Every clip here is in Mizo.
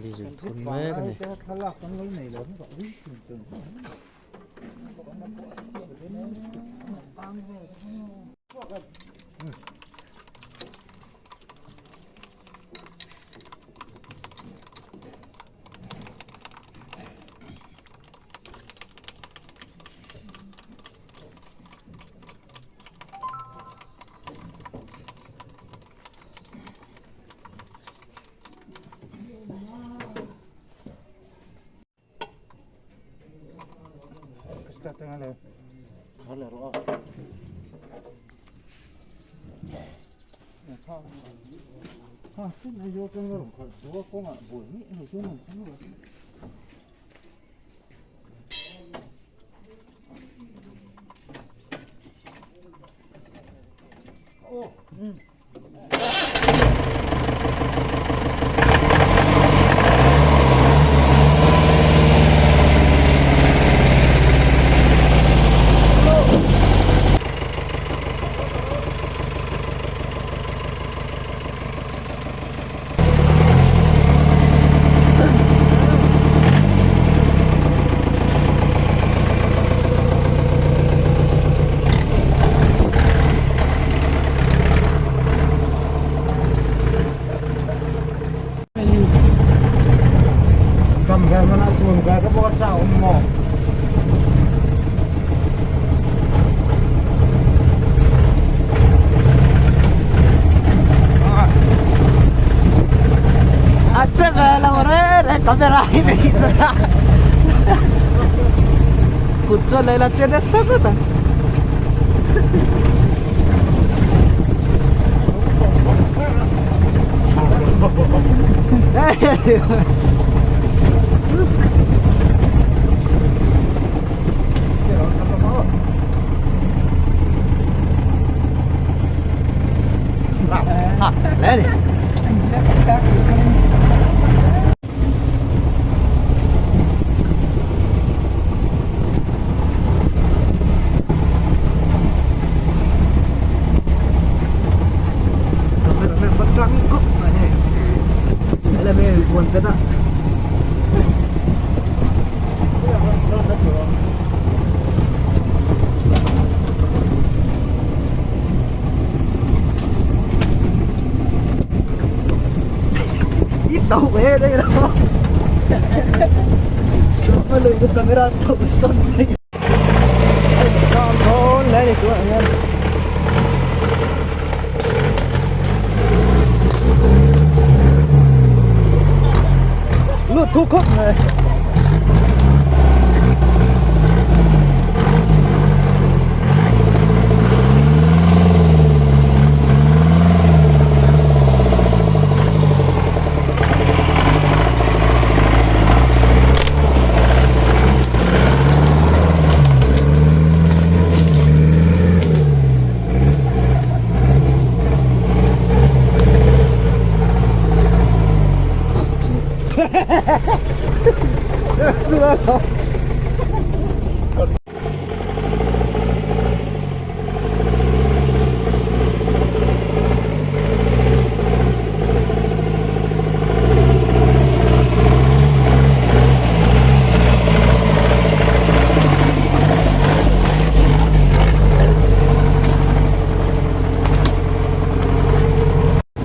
Diesel thun mek a ni. A che ve lo re re camera hi nei chuan kut chuan lehla chian nasa ngawt ang. Lên đi. Ít tàu về đây đâu. Số lưỡi của camera tàu son đây. Con lấy đi tụi anh em. Lụt thu khúc này. Sudah.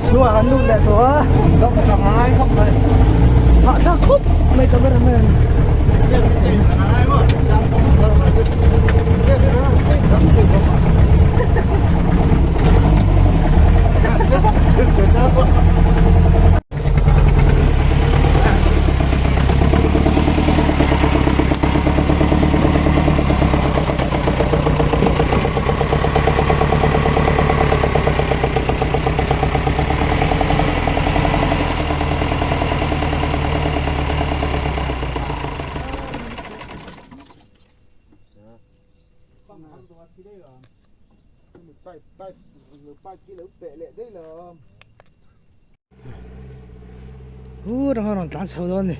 Chhuah an lut leh tawh a. Hahthlak khawp mai cameraman. Pu ranga rawn tlan chho dawn a ni.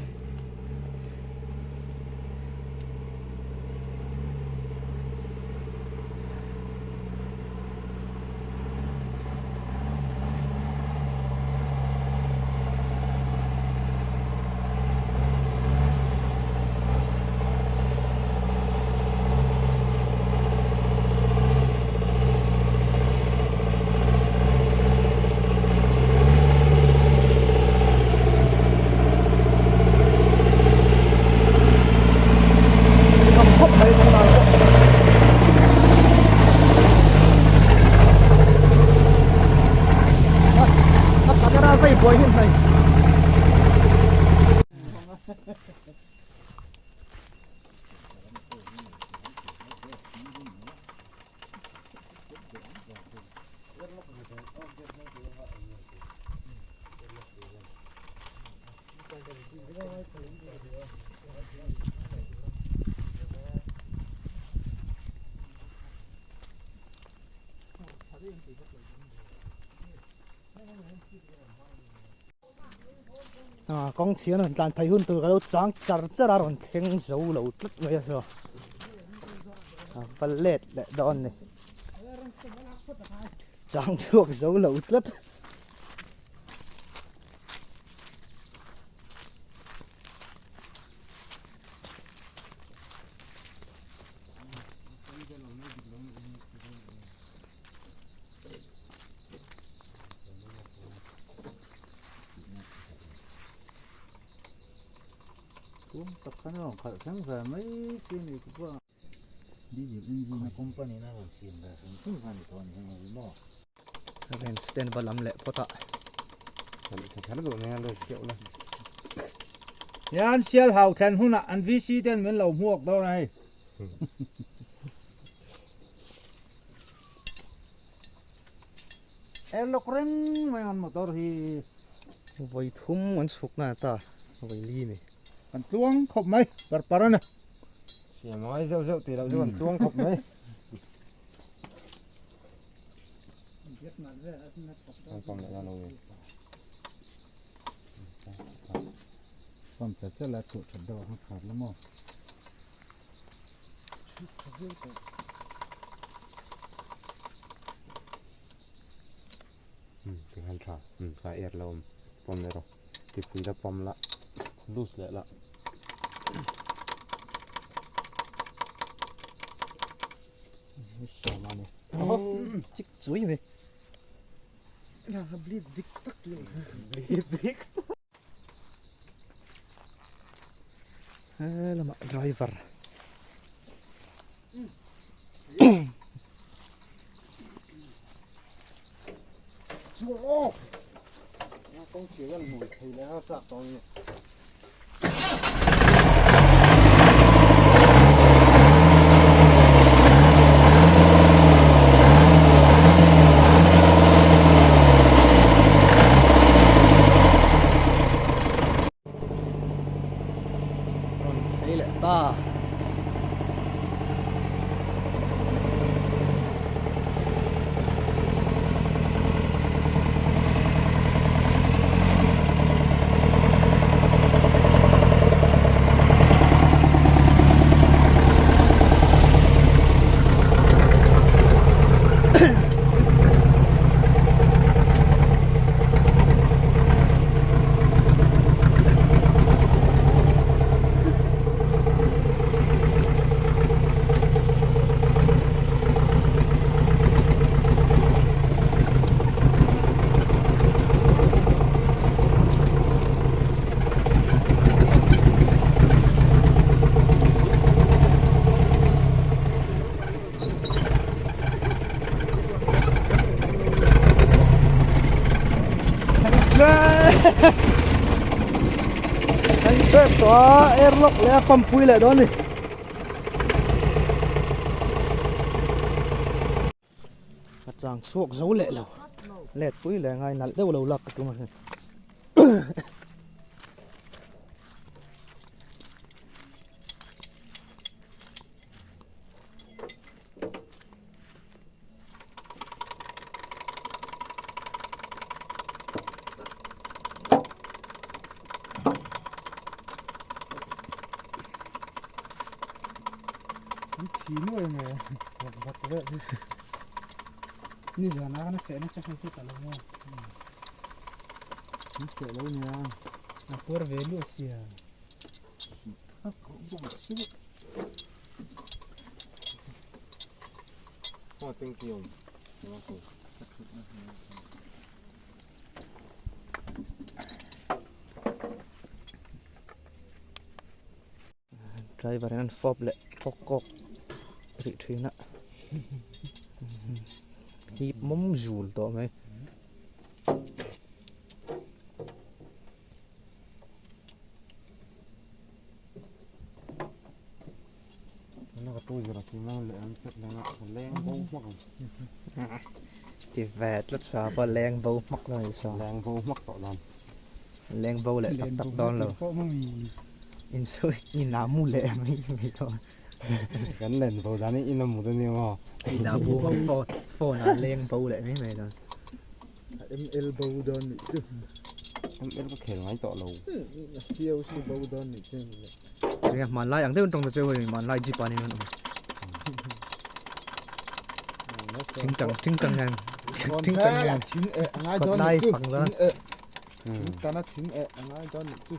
Ngam khawp mai kawng lai pawh. A camera vei buai hi hmei. Kawng chhian rawn tlan phei hun tur ka lo chang char char a rawn thleng zo lo tlat mai a saw a va let leh dawn a ni chang chhuak zo lo tlat. Tum tak khan a rawn khalh thleng ve mai chi a ni ku pawh diesel engine a company in a rawn siam ve hrim hrim kha a ni tawh a ni heng hi maw. Rain stand va lam leh phawt a. Hian sial hau thlen hunah an VC ten min lo hmuak dawn a hei. Airlock reng mai an motor hi. Vawi thum an chhuk na ta vawi li ni. Kan tluang khawp mai par par a ni. Siam ngai zeuh zeuh tih loh chu kan tluang khawp mai. Pump chat chat la chhuah that deuh ang kha la maw. Tikhan tha kha air la awm pawm leh rawh tipui la pawm la loose leh la. Chik chui mai bleed dik tak lo bleed dik he lamah driver Kawng chhia hian hmui thei leh a chak tawh a ni. Rawn phei leh ta. Anh trap tawh a airlock leh a pump pui leh dawn a ni. Ka chang chhuak zo leh lo let pui leh ngai nalh deuh lo lak ka tum a sin. thi nuai nge vak vak vel hi. Nizan a kan seh na che hei chu ta lo maw. An seh lo nia. A puar ve luah sia. A kawh bawk si. Aw thank you. Driver in an fawp leh kawk kawk rih thin a hip mawm zul tawh mai. Ti ve tlat sa pawh leng bo hmak lo ni saw. Leng bo hmak tawh dawn. Leng bo leh tak tak dawn lo. In sawi in ah mu leh mai mai dawn. Kan len bo dan in in a mu dawn nia maw. In ah mu phone ah leng bo leh mai mai dawn. ML bo dawn nih chu. ML ka khel ngai tawh lo. COC bo dawn nih chu. Enge hmanlai ang deuhin tawng ta cheu hei hmanlai jeep ah nen an awm. Thing tang thing tang hian thing tang hian Thing eh a ngai kawt dawn lai nih chu. fang dawn. Thing eh. Thing tana thing eh a ngai dawn nih chu.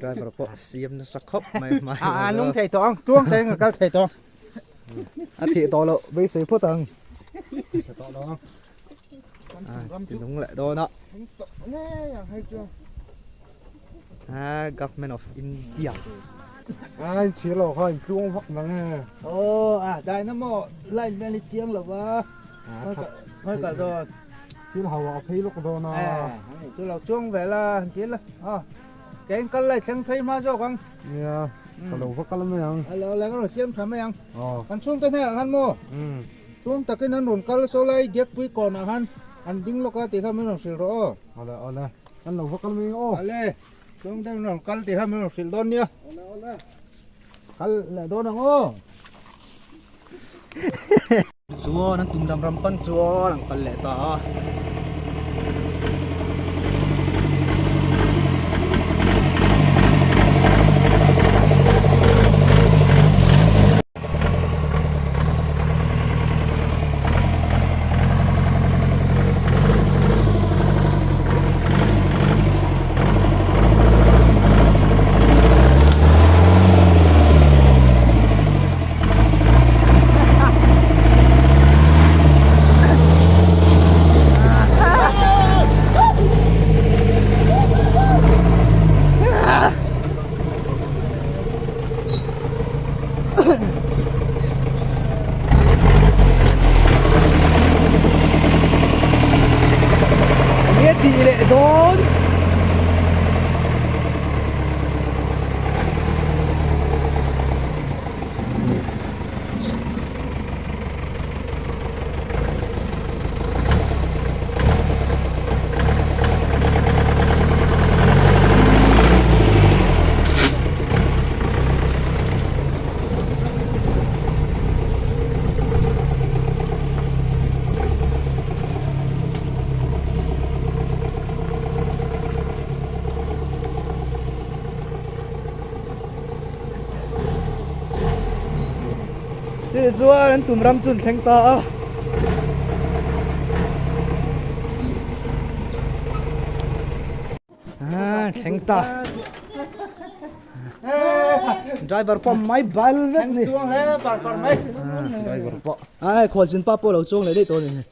Driver pawh siam nasa khawp mai mai. A nung thei tawh ang tluang te in ka kal thei tawh. A thih tawh loh beisei phawt ang. Tha tawh lo ang. A ti nung leh dawn a. A government of India. A in chhir lo kha in tluang vak nang e. Aw a dynamo line vel hi chiang lo va. Khawi kal dawn. Thil hau ah phei lawk dawn a. Chu lo chuang ve la han ti la. Kei in kal lai thleng phei hma zawk ang. Nia ka lo va kal mai ang. A lo la ka rawn siam tha mai ang. Kan chhungte hnenah khan maw tum takin an rawn kal saw lai Diakpui kawnah khan an ding lawk a tih kha min rawn hrilh rawh aw. Awle awle kan lo va kal mai ang aw. Awle chhungte an rawn kal tih kha min rawn hrilh dawn nia. Awle awle. Kal leh dawn ang aw. Chuan an tum dam ram pan chuan an kal leh ta a. Enge tih leh dawn? Tichuan an tum ram chu an thleng ta a. Ah, thleng ta. Driver pawh mai bal vek ni. Driver pawh. Ai khualchin pa pawh lo chuang leh daih tawh a ni.